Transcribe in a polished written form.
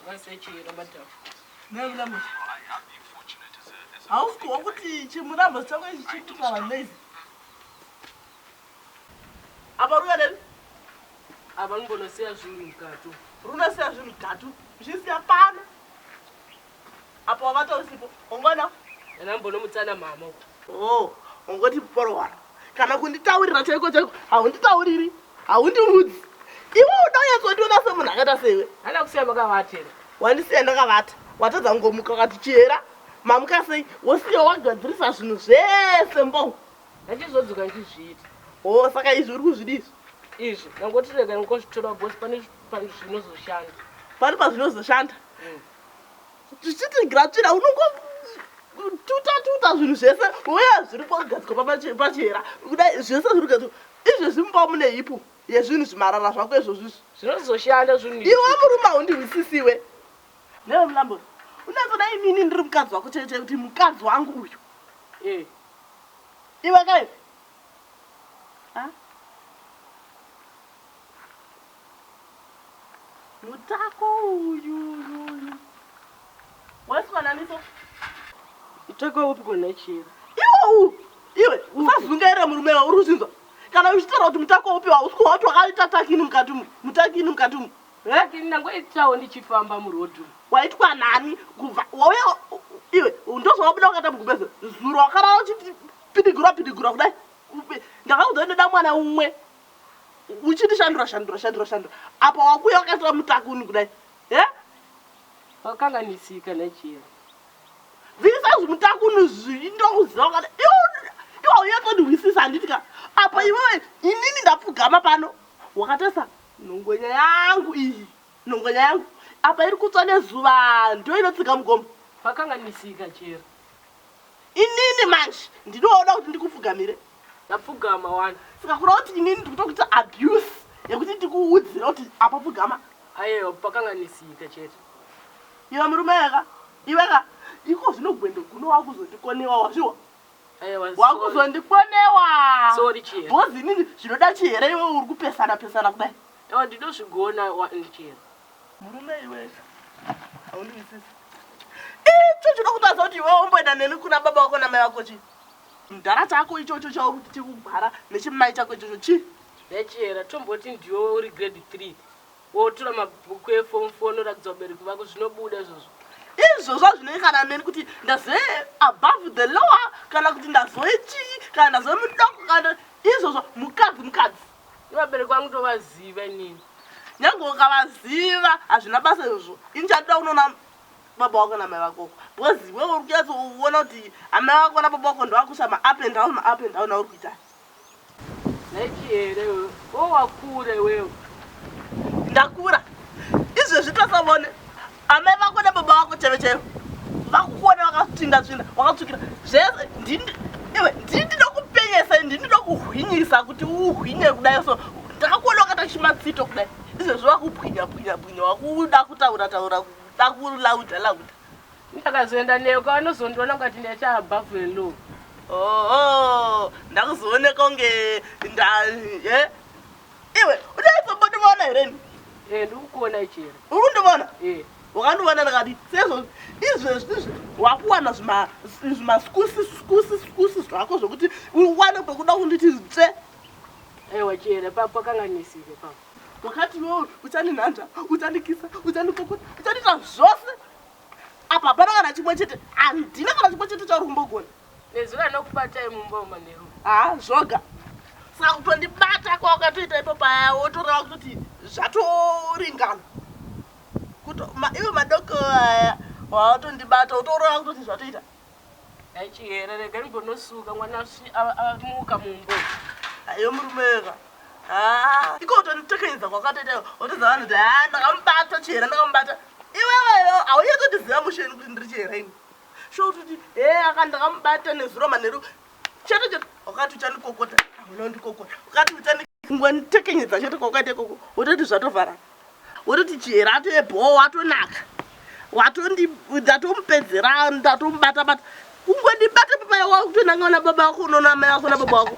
Vasechera madam. Nemulambo. Hausi kuhwa kuti chimurambo chako ichi chiri kutaura noise. Apa ruya neni? Apa ndimbonosiya zvinhu mukati. Runosiya zvinhu mukati. Uchisiya pano. Apa wavata usipo. Ungona? Ndambonomutsana mama uko. Oh, ungoti porowara. Kana kunditaurira chaiko chaiko, haunditauriri, haundiudzi. Iwe uda unyatsondiona semunhu akaita seiwe. Hana kusiya makavatera. Wandisiya ndakavata. Watadza kungomuka ukati chihera. Mamuka sei? Wosiya wagadzirisa zvinhu zvese mbo. Ndachizodzoka ndichizviita. Oh, saka izvi uri kuzvidi izvi? Izvi ndangoti rega ndingozvitora boss pane pane zvinozoshanda. Pane pazvinozoshanda. Tichiti gratsvira unongotuta tuta zvinhu zvese uye zviri pagadzikwa pachihera kudai zvese zviri kugadzikwa izvezvi mumba mune hipu yezvinhu zvimarara zvako izvozvo izvi. Zvinozoshanda zvinhu izvi. Iwe murume haundihwisisiwe. Newe Mlambo, unatsoda inini ndiri mukadzi wako chaiyo chaiyo kuti mukadzi wangu uyu. Eh. Iwe kai. Ha? Mutako uyu uyu uyu. Waiswa nani so? Mutako upi kona chero? Iwe u. Iwe usazungaira murume wauri kuzvinzwa. Kana uchitaura kuti mutako upi hausi kuhwa kuti wakaita takini mukati umu. Mutakini mukati umu. Takini ndangoitawo ndichifamba muroad. Waitwa nani kubva wauya iwe ndozvawabuda wakaita mugumbezo. Zuro wakarara uchiti pidigura pidigura kudai. Ndakakuudza ndoda mwana umwe. Uchindishandura shandura shandura shandura. Apa wakuya wakaita mutakuni kudai. He? Wakanganisika nechero. Bvisa zvimutakuni zvi ndokuziva wakati iwe iwe unyatondihwisisa handiti ka. Apa iwewe inini ndapfugama pano. Wakatarisa nhongonya yangu iyi. Nhongonya yangu apa iri kutsva nezuva ndoinotsika mugomo. Pakanganisika chero. Inini manje ndinoona kuti ndikupfugamire. Ndapfugama wani. Saka kureva kuti inini ndikutokuita abuse yekuti ndikuudzira kuti apa pfugama. Ayewa pakanganisika chete. Iwe murume weka iwe ka iko zvino gwendo guno wakuzondikonewa wazviwa. Ayewa. Wakuzondikonewa. Sorry chero. Because inini zvinoda chihera iwe uri kupesana pesana kudai. Ewa ndinozvigona chero. Murume iwe haundihwisisi. Icho chinokutadza kuti iwe umboenda neni kuna baba vako namai vako chii? Mudhara chako ichocho chauri kuti chikugwara nechimai chako ichocho chii? Nechera tomboti ndiwe uri grade 3 wotora mabhuku eform 4 unoratidza vabereki vako zvinobuda izvozvo. Izvozvo hazvinei kana neni kuti ndazove above the law kana kuti ndazove chii kana ndazove mudoko kana izvozvo mukadzi mukadzi. Vabereki vangu ndovaziva inini. Nyange ukavaziva hazvina basa izvozvo. Ini chandinoda kunoona baba vako namai vako uko because iwewe uri kunyatsoona kuti amai vako nababa vako ndovakusha maup and down maup and down auri kuita. Naichi here iwewe? Wo wakura iwewe. Ndakura. Izvezvi tasavone amai vako nababa vako chaivo chaivo vakukuona vakatsvinda tsvinda vakatsvukira zvese ndini iwe ndini ndinokupenyesa ndini ndinokuhwinyisa kuti uhwinye kudai so ndakakuona wakaita chimatsito kudai izvezvi wakubwinya bwinya bwinya wakuda kutaura taura kuda kulauda lauda Ndakazoenda newe kwavanozondiona kungati ndaita above the law. Oh, ndakuzooneka kunge nda eh? Iwe unoizombondiona here ini? Eh, ndikukuona ichero. Uri kundivona? Eh. Wakandiona ndakati sezvo izvezvi izvi wakuwana zvima zvimaskusi skusi skusi zvako zvekuti uwane pekuda kunditi tsve. Aiwa chera papo pakanganisike papo. Wakati iwewe uchandinhanzva, uchandikisa, uchandikokota, uchandiita zvose. Apa hapana kana chimwe chete, handina kana chimwe chete chauri kumbogona. Nezuro anokubatai mumba umu manheru. Haa zvoga. Saka kutondibata kwawakatoita ipo paya wotoreva kutoti zvatoringana. Kuto ma, iwe madoko aya wawatondibata wotoreva kutoti zvatoita. Aichihera rega ndimbonosuka mwana amuka mumba. Ayo murume wega. Haa iko kutonditekenyedza kwakatoita wotoza vanhu kuti haa ndakamubata chihera ndakamubata. Iwewe haunyatsondiziva mushe ini kuti ndiri chihera ini. Sure kutoti hee aka ndakamubata nezuro manheru chete chete wakati uchandikokota hauna kundikokota wakati uchandi kungonditekenyedza chete kwakaita ikoko wototi zvatovharana wototi chihera atobhowa watonaka watondi ndatomupedzera ndatomubata bata kungondibata papaya wakutonanga na baba vako unoona amai vako nababa vako.